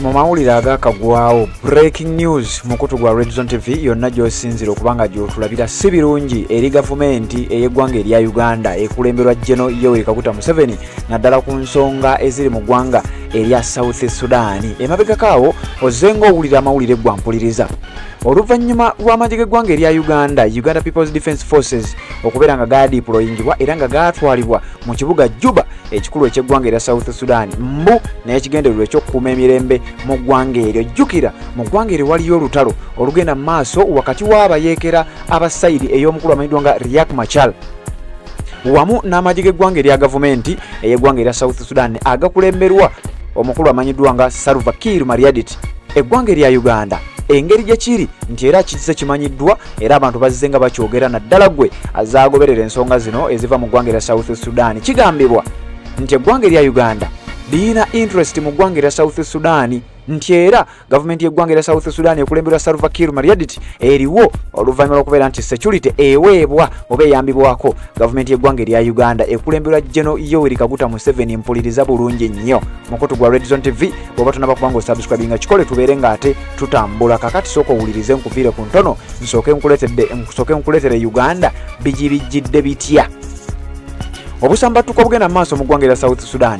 Mu mawulire agakagwawo, breaking news, mukutu gwa Red Zone TV yonna gy'osinzira okubanga gy'otulabira, si birungi eri gavumenti ey'eggwanga erya Uganda ekulemberwa General Yoweri Kaguta Museveni, naddala ku nsonga eziri mu ggwanga erya South Sudan. Emabegako awo ozzenga owulira amawulire gwampuliriza oluvannyuma lw'amagye g'eggwanga erya Uganda, Uganda People's Defence Forces, okubeera nga gaadiployingibwa era nga gaatwalibwa mu kibuga Juba ekikulu eky'eggwanga erya South Sudan, mbu n'ekigendererwa eky'okukuuma emirembe mu ggwanga eryo. Jjukira mu ggwanga eryo waliyo olutalo olugenda mu maaso wakati w'abayeekera aba side ey'omukulu amanyiddwa nga Riek Machar wamu n'amagye g'eggwanga erya gavumenti ey'eggwanga erya South Sudan agakulemberwa omukulu amanyiddwa nga Salva Kiir Mayardit. Eggwanga erya Uganda, engeri gye kiri nti era kizze kimanyiddwa era abantu bazze nga bakyogera, naddala ggwe azaagoberera ensonga zino eziva mu ggwanga erya South Sudan, kigambibwa nti eggwanga erya Uganda lirina interest mu ggwanga erya South Sudan, nti era gavumenti y'eggwanga erya South Sudan ekulemberwa Salva Kiir Mayardit eriwo oluvannyuma lw'okubeera nti security eweebwa oba eyambibwako gavumenti y'eggwanga erya Uganda ekulemberwa General Yoweri Kaguta Museveni. Mpuliriza bulungi nnyo, mukutu gwa Red Zone TV, bw'oba tonaba kubanga osubscribinga kikole, tubeere ng'ate tutambula. Kakati sooka owulirize, nkuviire ku ntono, nsooke nkuleetere Uganda bigibijjidde bitya. Obusambattuko obugenda mu maaso mu ggwanga erya South Sudan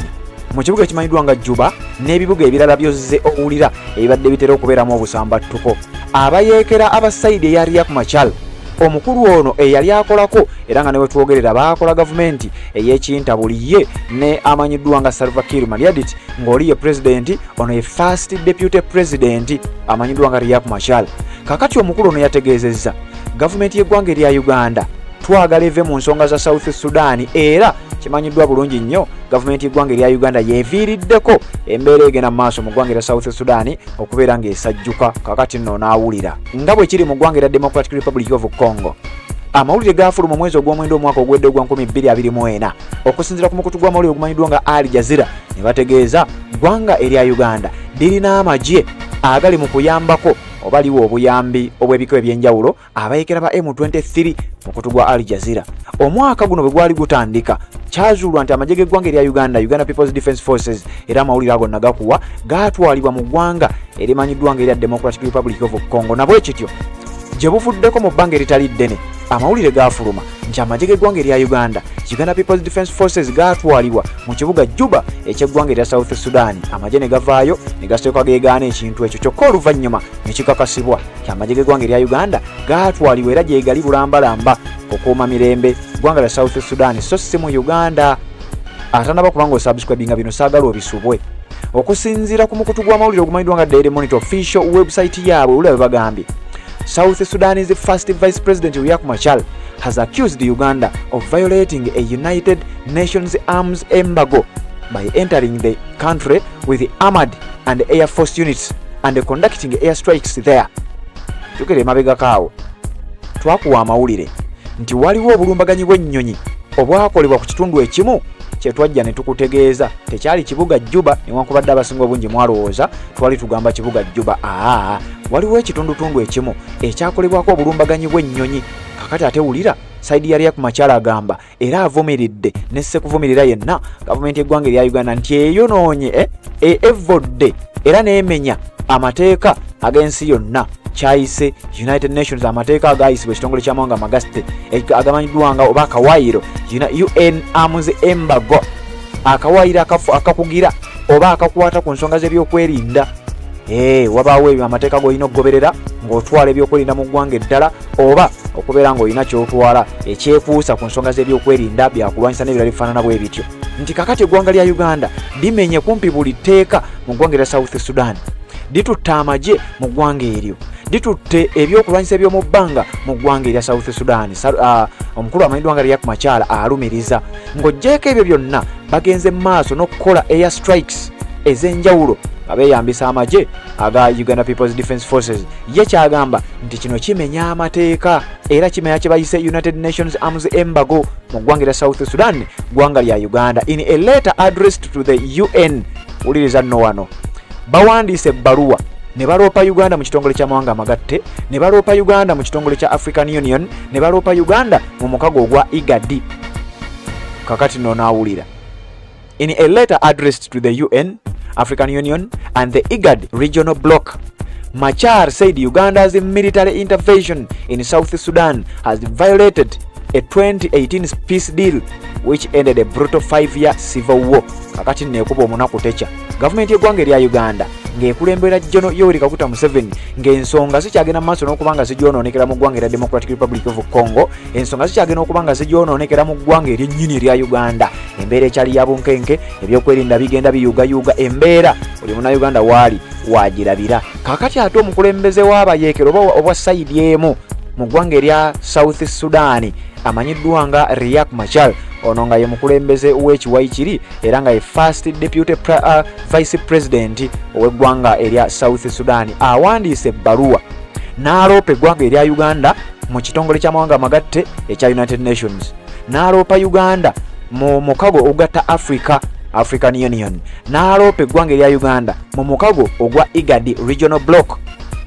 mu kibuga ekimanyiddwa nga Juba n'ebibuga ebirala byozze owulira ebibadde bitera okubeeramu obusambattuko, abayeekera aba side eya Riek Machar, omukulu ono eyali akolako era nga ne wetwogerera baakola gavumenti ey'ekintabuli ye ne amanyiddwa nga Salva Kiir Mayardit, ng'oli ye pulezidenti, ono ye first deputy president amanyiddwa nga Riek Machar. Kakati omukulu ono yategeezezza gavumenti y'eggwanga erya Uganda twagala eve mu nsonga za South Sudan, era kimanyiddwa bulungi nnyo gavumenti y'eggwanga erya Uganda yeeviiriddeko embeera egenda mu maaso mu ggwanga erya South Sudan okubeera ng'esajjuka. Kakati nno n'awulira nga bwe kiri mu ggwanga erya Democratic Republic of Congo. Amawulire gafuluma omwezi ogw'omwenda omwaka ogwedde ogwa 2024, okusinziira ku mukutu gw'amawulire ogumanyiddwa nga Al Jazeera, ne bategeeza ggwanga erya Uganda lirina amagye agali mu kuyambako oba liwa obuyambi obw'ebika ebyenjawulo abayekera ba M23. Mukutu gwa Al Jazeera, omwaka guno bwe gwali gutandika, kyazuulwa nti amagye g'eggwanga erya Uganda, Uganda People's Defence Forces, era amawulire ago nagakuwa, gaatwalibwa mu ggwanga erimanyiddwa nga erya Democratic Republic of Congo. Nabwe kityo gye buvuddeko mu bbanga eritali ddene, amawulire gaafuluma nti amagye g'eggwanga erya Uganda, Uganda People's Defence Forces, gaatwalibwa mu kibuga Juba eky'eggwanga erya South Sudan. Amagye ne gavaayo ne gasooka geegaana ekintu ekyo, kyokka oluvannyuma ne kikakasibwa nti amagye g'eggwanga erya Uganda gaatwalibwa era gye gali bulambalamba okukuuma mirembe ggwanga lya South Sudan, so si mu Uganda. Atanaba kubanga osubscribinga, bino saagala obisubwe. Okusinziira ku mukutu gw'amawulire ogumanyiddwa nga Daily Monitor, official website yaabwe, olulaba bagambye South Sudan's first Vice President Riek Machar has accused Uganda of violating a United Nations arms embargo by entering the country with armored and air force units and conducting airstrikes there. Jjukira emabegako awo twakuwa amawulire nti waliwo obulumbaganyi bw'ennyonyi obwakolebwa ku kitundu ekimu kye twajja ne tukutegeeza tekyali kibuga Juba, newankubadde abasinga obungi mwalowooza twali tugamba kibuga Juba. Aa, waliwo ekitundutundu ekimu ekyakolebwako obulumbaganyi bw'ennyonyi. Kakati ate wulira side ya Riek Machar, agamba era avumiridde nesse kuvumirira yenna gavumenti y'eggwanga erya Uganda nti eyonoonye, evodde era n'emenya amateeka ag'ensi yonna kyayise United Nations, amateeka agayisibwa ekitongole ky'amawanga amagatte agamanyiddwa nga oba akawaayiro UN Arms Embargo, akawaayiro akakugira oba akakwata ku nsonga z'ebyokwerinda. Wabaawo ebyo amateeka g'olina okugoberera ng'otwala ebyokwerinda mu ggwanga eddala oba okubeera ng'olina ky'otwala ekyekuusa ku nsonga z'ebyokwerinda, byakulwanyisa n'ebirala bifaanana bwe bityo, nti kakati eggwanga lya Uganda limenye kumpi buli tteeka mu ggwanga erya South Sudan, litutte amagye mu ggwanga eryo, litutte ebyokulwanyisa eby'omu bbanga mu ggwanga erya South Sudan. Omukulu amanyiddwa nga Riek Machar alumiriza ng'oggyeko ebyo byonna bagenze mu maaso n'okukola air strikes ez'enjawulo nga beeyambisa amagye aga Uganda People's Defence Forces. Ye kyagamba nti kino kimenya amateeka era kimenya kye bayise United Nations Arms Embargo mu ggwanga erya South Sudan, ggwanga lya Uganda. In a letter addressed to the UN, wuliriza nno wano, bawandiise ebbaluwa ne baloopa Uganda mu kitongole ky'amawanga amagatte, ne baloopa Uganda mu kitongole kya African Union, ne baloopa Uganda mu mukago ogwa IGAD. Kakati nno naawulira, in a letter addressed to the UN African Union and the IGAD regional bloc. Machar said Uganda's military intervention in South Sudan has violated a 2018 peace deal which ended a brutal 5-year civil war. Kakati nekuba omunaku techa. Gavumenti y'eggwanga erya Uganda ng'ekulembera General Yoweri Kaguta Museveni ng'ensonga zikyagenda mu maaso n'okubanga zigyonoonekera mu ggwanga erya Democratic Republic of Congo, ensonga zikyagenda okubanga zigyonoonekera mu ggwanga eryennyini erya Uganda. Embeera ekyali ya bunkenke, ebyokwerinda bigenda biyugayuga, embeera buli munnayuganda waali waagirabira. Kakati ate omukulembeze w'abayeekera oba sayidi emu mu ggwanga erya South Sudan amanyiddwa nga Riek Machar, ono nga ye mukulembeze w'ekiwayi kiri era nga ye first deputy vice president ow'eggwanga erya South Sudan, awandiise ebbaluwa n'aloopa eggwanga erya Uganda mu kitongole ky'amawanga amagatte ekya United Nations, n'aloopa Uganda mu mukago ogugatta Africa, African Union, n'aloopa eggwanga erya Uganda mu mukago ogwa IGAD regional bloc,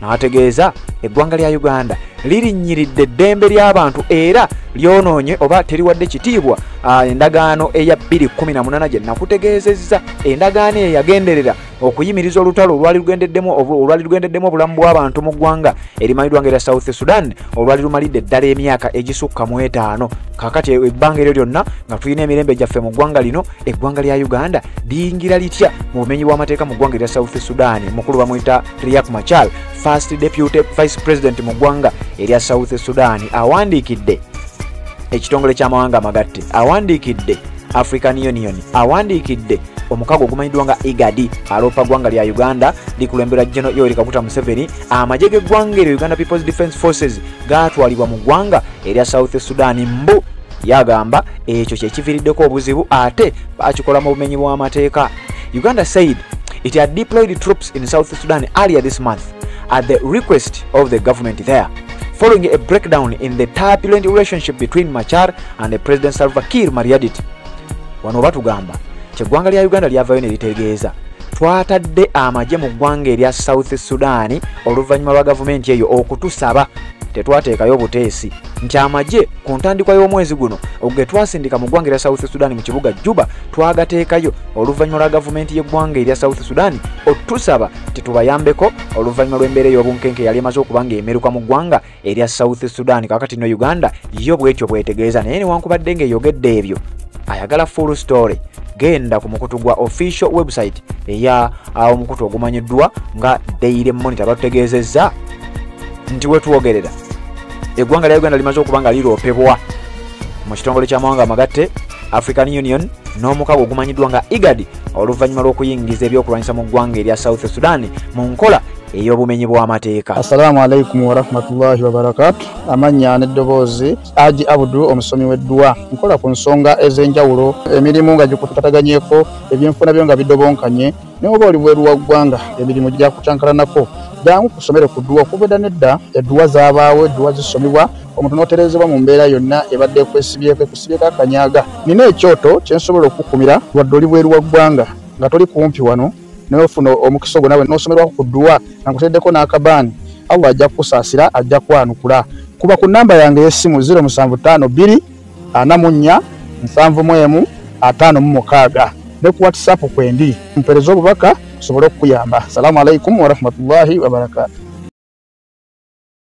n'ategeeza eggwanga lya Uganda lirinyiridde eddembe ly'abantu era lyonoonye oba teriwadde kitiibwa endagaano eya 2018 gye nakutegeezezza, endagaano eyo yagenderera okuyimiriza olutalo olwali lugendeddemu obulamu bw'abantu mu ggwanga erimanyiddwa nga erya South Sudan olwali lumalidde ddala emyaka egisukka mu 5. Kaakati ebbanga eryo lyonna nga tulina emirembe gyaffe mu ggwanga lino, eggwanga lya Uganda liyingira litya mu bumenyi bw'amateeka mu ggwanga erya South Sudan? Mukulu bamuyita Riek Machar, first deputy vice president mu ggwanga erya South Sudan, awandiikidde ekitongole ky'amawanga amagatte, awandiikidde African Union, awandiikidde omukago ogumanyiddwa nga IGAD, aloopa ggwanga lya Uganda likulembera General Yoweri Kaguta Museveni. Amagye g'eggwanga eryo Uganda People's Defence Forces gaatwalibwa mu ggwanga erya South Sudan, mbu yagamba ekyo kye kiviiriddeko obuzibu ate bakikola mu bumenyi bw'amateeka. Uganda said it had deployed troops in South Sudan earlier this month at the request of the government there, following a breakdown in the turbulent relationship between Machar and the President Salva Kiir Mayardit. Wano batugamba kyeggwanga lya Uganda lyavayo ne litegeeza twatadde amagye mu ggwanga erya South Sudan oluvannyuma lwa gavumenti eyo okutusaba, tetwateekayo buteesi nti amagye ku ntandikwa y'omwezi guno ge twasindika mu ggwanga erya South Sudan mu kibuga Juba twagateekayo oluvannyuma lwa gavumenti y'eggwanga erya South Sudan otusaba tetubayambeko oluvannyuma lw'embeera ey'obunkenke yali emaze okuba ng'emeruka mu ggwanga erya South Sudan. Kaakati no Uganda yo bwetyo bwetegeeza, naye newankubadde ng'eyogedde ebyo ayagala full story, genda ku mukutu gwa official website eya omukutu ogumanyiddwa nga Daily Monitor batutegeezezza nti wetwogerera eggwanga lya Uganda limaze okuba nga liroopebwa mu kitongole ky'amawanga amagatte, African Union n'omukago ogumanyiddwa nga IGAD oluvannyuma lw'okuyingiza ebyokulwanyisa mu ggwanga erya South Sudan mu nkola ey'obumenyi bw'amateeka. Assalamu alaikum warahmatullahi wabarakatuh. Amannya n'eddoboozi Haji Abdu, omusomi w'edduwa. Nkola ku nsonga ez'enjawulo, emirimu nga gikutataganyeko, ebyenfuna byo nga bidobonkanye, naye oba oli bweru wa ggwanga emirimu gyakucankalanako, jangu kusomere ku dduwa. Okuva edda n'edda edduwa zaabaawo, edduwa zisomibwa, omuntu n'otereezebwa mu mbeera yonna ebadde ekwesibyeko, ekusibyeko akanyaga. Nina ekyoto kye nsobola okukukumira wadde oli bweru wa ggwanga nga toli kumpi wano, n'ofuna omukisa ogwo nawe n'osomerwako ku dduwa nga nkuteddeko n'akabaani, Allah ajja kukusaasira, ajja kwanukula. Kuba ku namba yange ey'essimu 0752 44 71 56 ne ku WhatsApp kwendi, mpeereza obubaka nsobole okukuyamba. Assalamu alaikum warahmatullahi wabarakatuh.